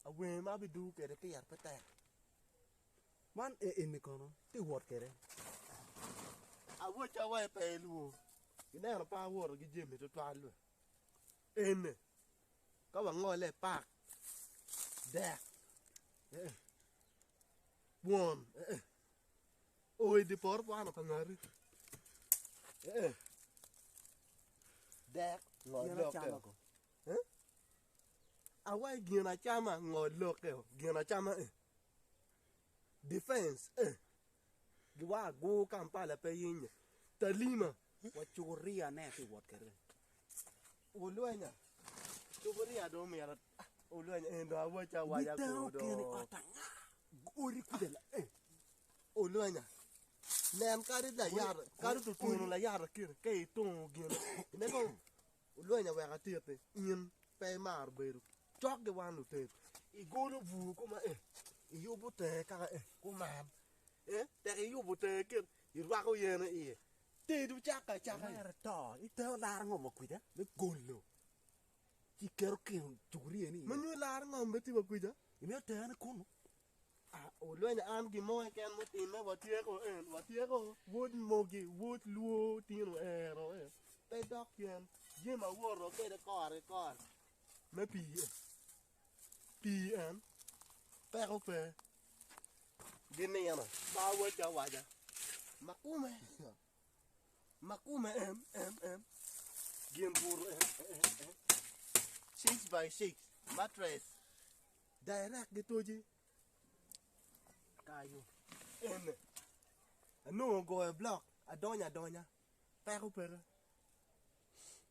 Awer ma abidugo kwede pire pe tek. Man eni kono tye wot kwede. Awocca wa pe ilwor. Ineno pe awoto ki jami tutwal we. Ene ka wangole pak dek eh kwon eh o i dye poto kwano ka ngati eh dek ngol lokke eh awaci gin acama ngol lokke gin acama eh Defense eh giwa agur Kampala pe yenye Talima wa cuburia ne atye wot kwede. Ulwenya cuburia dong omyero ulwenya en dong awaci awaca Gitero kwo kene do ot anga odi kuca la eh. Ulwenya nen kadi layat kadi tutunu layat akene ka itongo gin ineko Olwenya wek atitti, in pe imaro bedo cok ki wan lutet. Igolo bur kuma e, iyubo tenge kaka e kuman e, tek iyubo tenge kit irwako yen i iye, tedo cako acaka. Mere to, itero laro ngom wa kwija me golo, ci iketo keno cuburia ni iye. Ma nyo laro ngom bene tye wa kwija? Imito terone kunu? Olweny an gin mo keken mutimme watyeko en watyeko wod mogi wod lwo tino ero en pe dok cen jami awoto kwede kore ki kore me pii en pii en peko pe ginino ma awaco awaca ma kome ma kome en en en gin buto en en en 6 by 6 mattress Direct gitoci kayo ene anongo goyo blok adonyo adonya peko peke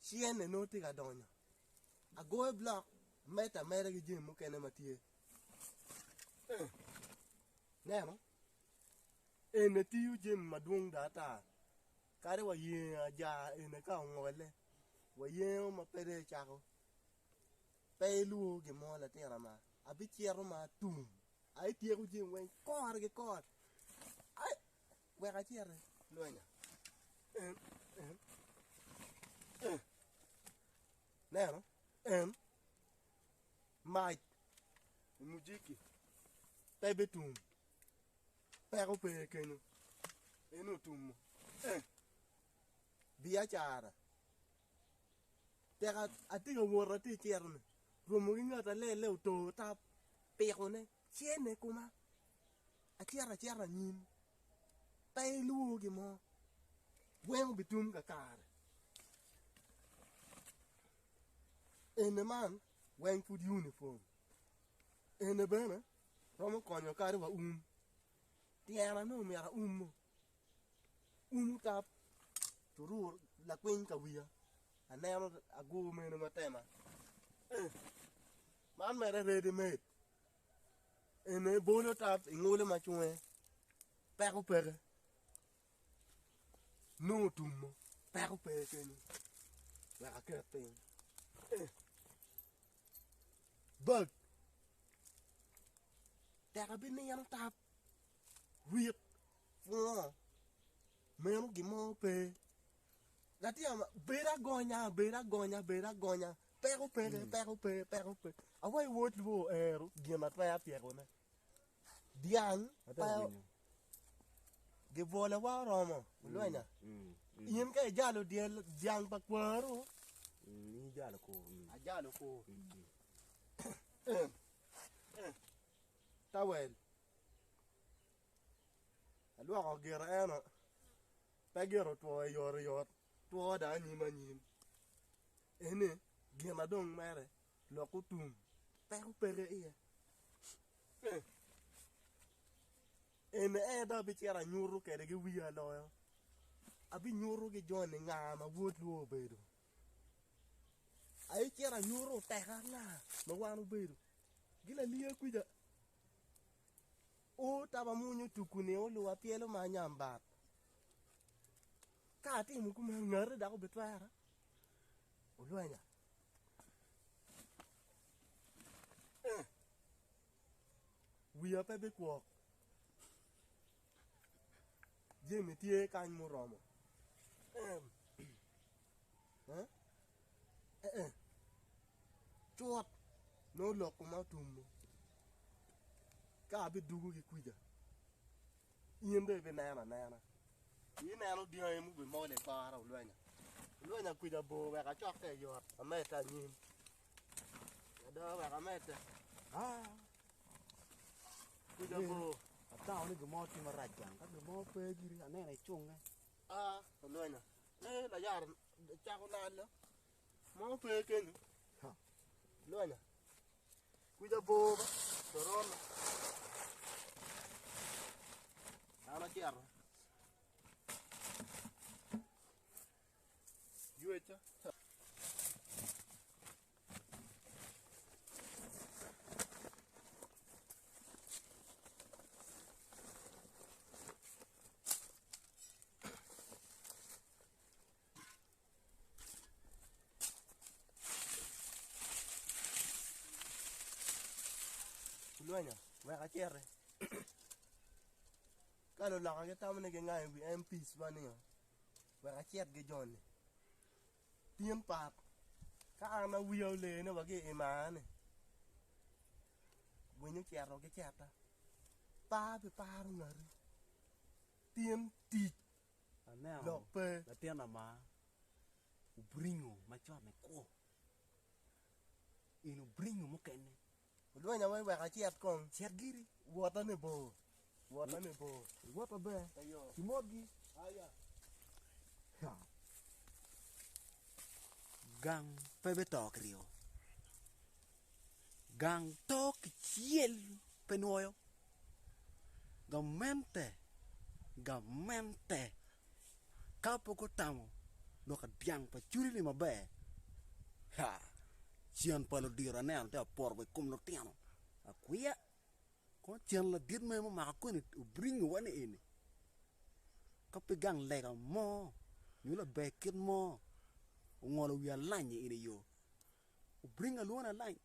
cene nongo tye ka donyo agoyo blok amedde ameda ki jami mukene ma tye ineno ene tiyo jami madwong dong ata kadi wa yengo ajar ene ka ongole wayengo ma pe dong ecako. Pe ilwor gin mo latina ma, abicito ma atum, aetyeko jami weng kore ki kore, ai wek aciti lwenya en en en ineno en mac mujiki pe bitum peko pe kenyo en otumo en biacara. Tek atye ka wot atye ka cito-ni, romo ki ngat alele oto tap pikone cene i koma acito acita anyim pe ilwor gin mo weng obitum kakare eni man weng pud unifom eni bene romo konyo kadi wa um tyena nongo myero aumo. Umo tap curur lakwiny ka wiya aneno agur meno ma tema man mere ready made eni ibolo tap ingulo ma cunge peko peke nongo otumo peko pe kenyo wek aket piny bag tek abinino tap Wit pwongo meno gin mo pe. Latin bed agonya, bed agonya, bed agonya, peko peke, peko pe, peko pe. Awayi wod lwo ero gin ma twero tyekone. Dyang pe gibwolowa oromo olwenya. In ka ijalo dyel dyang pa kwaru, ajalo kor. Tawel. Alwoko gire eno pe gire otwo oyotoyot two dong anyim anyim eni gin ma dong mere lok otum peko peke iye eni en dong abicito anyuto kwede ki wiya loyo abinyuto ki joni nga ma wod lwo obedo abicito anyuto oteka nga ma wan obedo ki laliya kwica. O taba mwonyo tuku-ni oluwa pyelo ma anyambat. Ka atimo kumeno, ngati dok obitwera olwenya. Eh, wiya pe bikwok. Jami tye kany muromo. Eh, eh, eh, cut nongo lok koma otumo. Ka abidugo ki kwica, in dong ibineno anena. Ineno dyangi mubimol i kora olwenya. Olwenya kwica bor wek acokke i ot amedde anyim. Ada wek amedde. Ah. Kwica bor. Atamo ni gin mo tye marac gang ka gin mo pe giri aneno icunge. Ah, olwenya. Eh, layar cako lalo. Mo pe kenyo. Ha. Lwenya. Kwica bor ba. Corona. An acito. Yweca. Lwenya wek aciti ka luloka gitamo ni gingayo wi MPs wa ningo wek acit ki joni tin pat ka an awiya olene wa ki i maa-ni winyo ocito giceta pe abiparo ngati tin tic Aneno lok pe. latin ama obringo macon ikwo in obringo mukene. Olwenya weng wek acit kong. Cit giri. Wota ni bor. Wota ni bor. Iwot maber. Eyo. Imotgi. Aya. Gang pe bito kiryo. Gang to kicel pe nwoyo. Gamente, gamente ka pe gutamo lok adyang pa cwiny-ni maber, ha, cen pa ludito aneno tye ka poto wa i kom lutino akwiya, kono cen ladit mere mumako koni obiringowa ni eni, ka pe gang lega mo nyo laber kit mo ongolo wi alany eni i yo, obiringo alwongo ni alany.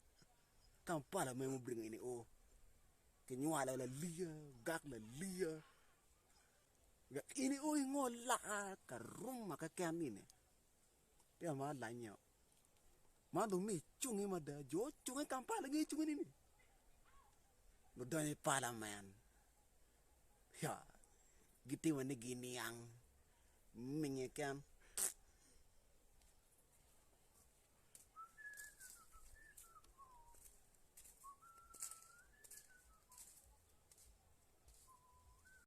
Kampala ma en obiringo eni o kinywalo laliya ogak laliya wek in io ingol laka ka ruma keken nini peya ma alanye man dong ni icungi mada jo ocunge i Kampala gin gicunge nini gudonyo i palamen gitimo ni giniang minge keken.